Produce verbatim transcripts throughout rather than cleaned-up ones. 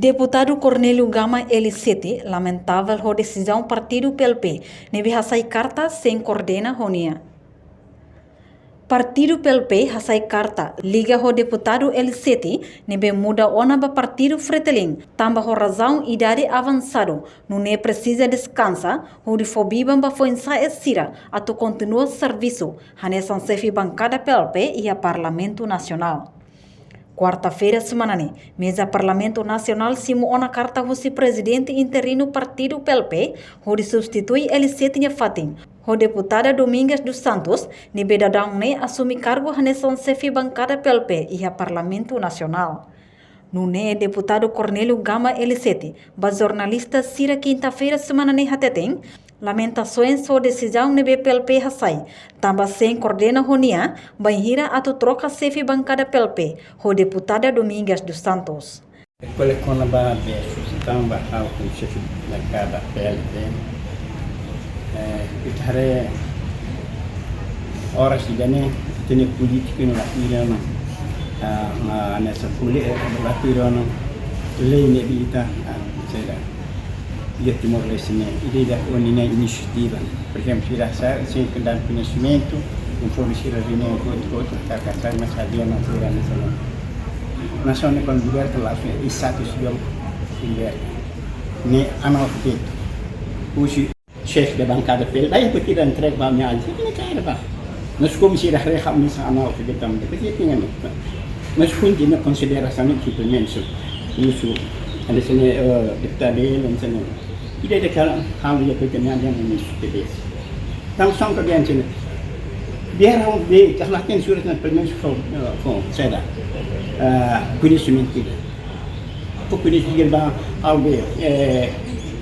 Deputadu Cornélio Gama L sete lamentavel ho desizaun partidu P L P ne'ebé hasai karta sein koordena ho nia. Partidu P L P hasai karta liga ho deputadu L sete ne'ebé muda ona ba partidu Fretilin tanba ho razaun idade avansadu, nune'e presiza deskansa hodi fó biban ba foin-sa'e sira atu kontinua servisu hanesan xefe bankada P L P iha Parlamentu Nasionál. Kuarta-feira semana ne'e, meza Parlamentu Nasionál simu ona karta husi prezidente interinu partidu P L P hodi substitui L sete nia fatin, ho deputada Domingas dos Santos, ne'ebé daudaun ne'e asume kargu hanesan xefe bankada P L P iha Parlamentu Nasionál. Nune'e deputadu Cornélio Gama L sete ba jornalista sira kinta-feira semana ne'e hateten, lamenta soen ho desizaun ne'ebé P L P hasai, tanba sein koordena ho nia, bainhira atu troka xefe bankada P L P ho deputada Domingas dos Santos. Kole kona-ba be susitaun ba ha'u komu xefe bankada P L P. Eh, ita haree oras ida-ne'e, ita-nia polítiku ne'e la tuir ona, ah, ma nessa poli-, eh, la tuir ona lei ne'ebé ita, ah, sei la. Iha Timor-Leste ne'e, ida-idak ho ninia inisiativa. Por ezemplu, sira sai, sein ke dan koñesimentu, informe sira reuniaun ho outru, ho outru, ka, ka, sai, mas hadi'a nasaun sira ne'e. Nasaun ne'e kuandu liberta, la, e status sira liberta. Ne'e analfabetu. Husi xefe de bankada P L P, daí porque da entrega ba nia, ne'e kaer ba. Nós komu sira haree ha'u hanesan analfabetu, porque tinha, né? Mas kontinua konsiderasaun ne'e simplesmente, husu, hanesan ne'e, eh, deputadu, hanesan ne'e. Ida-idak halo iha pekerjaan yang ini sudah biasa. Tanba sá ke biasa ne'e. Biar ha'u be, kalau latihan surat na permen fó, eh, fó, seda. Eh, koñesimentu ida. Fó koñesimentu ba ha'u be, eh,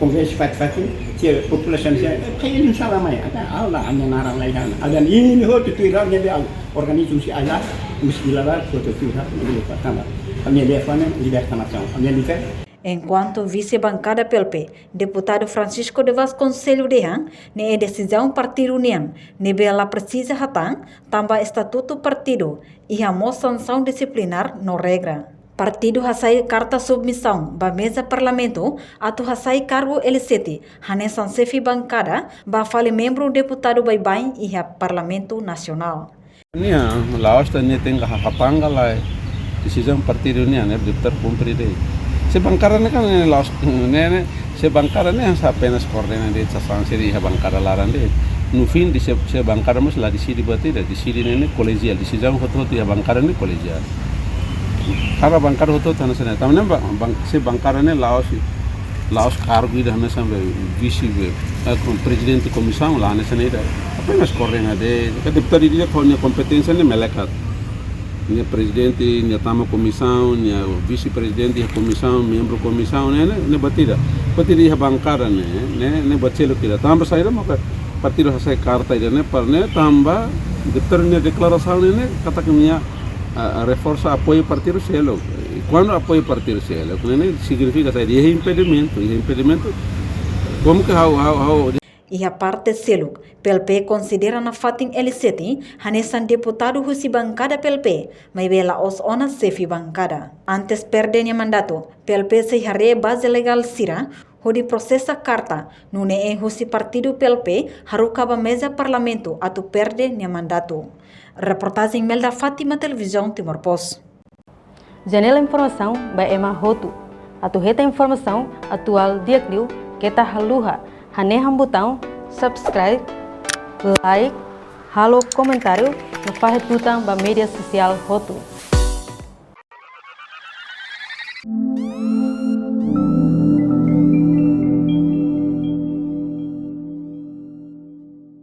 konversa fatin-fatin, se populasaun se, eh, kayak ini salah mai. Ada Allah hanya narang lagi kan. Ada ini ho tu tu ira nya be al-, organisasi si Allah, mesti dilarang, fó tu tu ira, ini patana. Kami dia fana, liberta nasaun. Kami dia Enkuantu vise bankada P L P, deputadu Francisco de Vasconcelos dehan, ne'e desizaun partidu nian, ne'ebé la presiza hatán, tanba estatutu partidu, iha mós sansaun disiplinár no regra. Partidu hasai karta submisaun ba meza Parlamentu atu hasai kargu L sete, hanesan xefe bankada, ba fali membru deputadu baibain iha Parlamentu Nasionál. Nia, la'ós ita-nia tenke ha-, hatán ka lae. Desizaun partidu nian, ne'e deputadu kumpre de'it. Se bankada ne'e kan ne'e la'ós, ne'e, ne'e, se bankada ne'e hanesan apenas koordena de'it sasán sira iha bankada laran de'it. No fim de se, se bankada mós la deside buat ida, deside ne'e, ne'e kolegiál, desizaun hotu-hotu iha bankada ne'e kolegiál. Kada bankada hotu-hotu hanesan ne'e. Tanba ne'e ba-, ban-, se bankada ne'e la'ós, la'ós kargu ida hanesan be vise be, eh, kom-, prezidente komisaun la hanesan ne'e ida. Apenas koordena de'it, ka deputadu ida ho nia kompeténsia ne'e melekat. Nia prezidente, nia tama komisaun, nia vise-prezidente iha komisaun, membru komisaun, ne'e, ne'e, ne'e buat ida. Buat ida iha bankada ne'e, ne'e, ne'e buat seluk ida. Tanba saida maka partidu hasai karta ida-ne'e, para ne'e, tanba deputadu nia deklarasaun ne'e, ne'e, katak nia, ah, ah, reforsa apoiu partidu seluk. I kuandu apoiu partidu seluk, ne'e, ne'e signifika saida, iha impedimentu, iha impedimentu. Komu ke ha'u, ha'u, ha'u Iha parte seluk, P L P konsidera nafatin L sete hanesan deputadu husi bankada P L P, maibé la'ós ona xefe bankada. Antes perde nia mandatu, P L P sei haree baze legál sira hodi prosesa karta, nune'e husi partidu P L P haruka ba meza Parlamentu atu perde nia mandatu. Reportajen Melda Fátima, Televizaun Timor Post. Janela informasaun ba ema hotu. Atu hetan informasaun atuál di'ak liu, keta haluha hanehan butaun subscribe, like, halo komentáriu no fahe tutan ba média sosiál hotu.